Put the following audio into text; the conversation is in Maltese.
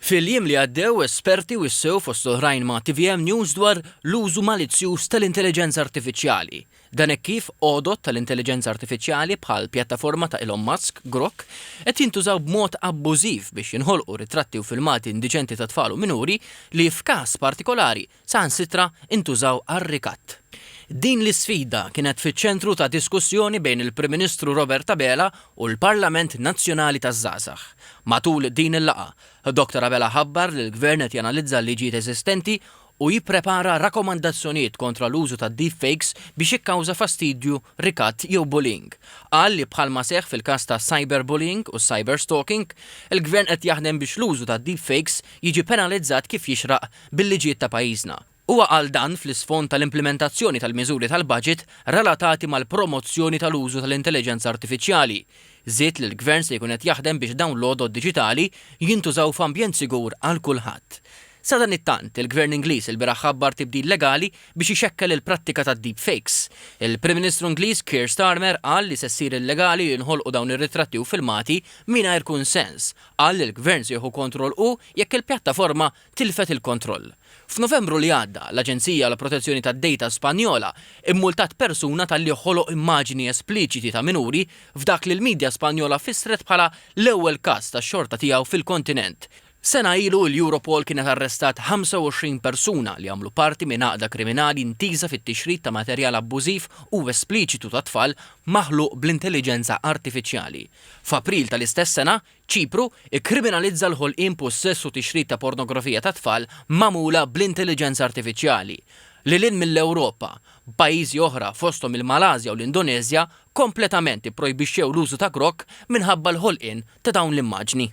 Fil-jiem li għaddew, esperti wissew fost oħrajn ma' tvm News dwar l-użu malizzjuż tal-intelliġenza artifiċjali. Dan hekk kif għodod tal-intelliġenza artifiċjali bħall-pjattaforma ta' Elon Musk, Grok, qed jintużaw b'mod abbużiv biex jinħolqu ritratti u filmati indiċenti ta' tfal u minuri li f'każ partikolari saħansitra ntużaw għar-rikatt. Din l-isfida kienet fiċ-ċentru ta' diskussjoni bejn il-Prim Ministru Robert Abela u l-Parlament Nazzjonali taż-Żgħażagħ. Matul din il-laqgħa, Dottor Abela ħabbar li l-Gvern qed janalizza l-liġijiet eżistenti u jipprepara rakkomandazzjonijiet kontra l-użu ta' deepfakes biex jikkawża fastidju, rikatt jew bullying. Qal li bħalma seħħ fil-każ ta' cyberbullying u cyberstalking, il-Gvern qed jaħdem biex l-użu ta' deepfakes jiġi penalizzat kif jixraq bil-liġijiet ta' pajjiżna. Huwa qal dan fl-isfond tal-implimentazzjoni tal-miżuri tal-baġit relatati mal-promozzjoni tal-użu tal-intelliġenza artifiċjali. Żied li l-Gvern se jkun qed jaħdem biex dawn l-għodod diġitali jintużaw f'ambjent sigur għal kulħadd. Sadanittant, il-Gvern Ingliż ilbieraħ ħabbar tibdil legali biex ixekkel il-prattika tad-deepfakes. Il-Prim Ministru Ingliż Keir Starmer qal li se ssir illegali li jinħolqu dawn ir-ritratti u filmati mingħajr kunsens. Qal li l-Gvern se jieħu kontroll hu jekk il-pjattaforma tilfet il-kontroll. F'Novembru li għadda, l-Aġenzija għall-Protezzjoni tad-Dejta Spanjola mmultat persuna talli ħoloq immaġini espliċiti ta' minuri f'dak li l-midja Spanjola fissret bħala l-ewwel każ tax-xorta tiegħu fil-kontinent. Sena ilu l-Europol kienet arrestat 25 persuna li għamlu parti minn għaqda kriminali intiża fit-tixrid ta' materjal abbużiv u espliċitu tat-tfal maħluq bl-intelliġenza artifiċjali. F'April tal-istess sena, Ċipru kkriminalizza l-ħolqien, pussess u tixrid ta' pornografija tat-tfal magħmula bl-intelliġenza artifiċjali. Lil hinn mill-Ewropa, pajjiżi oħra fosthom il-Malasja u l-Indoneżja kompletament ipprojbixxew l-użu ta' grokk minħabba l-ħolqien ta' dawn l-immaġni.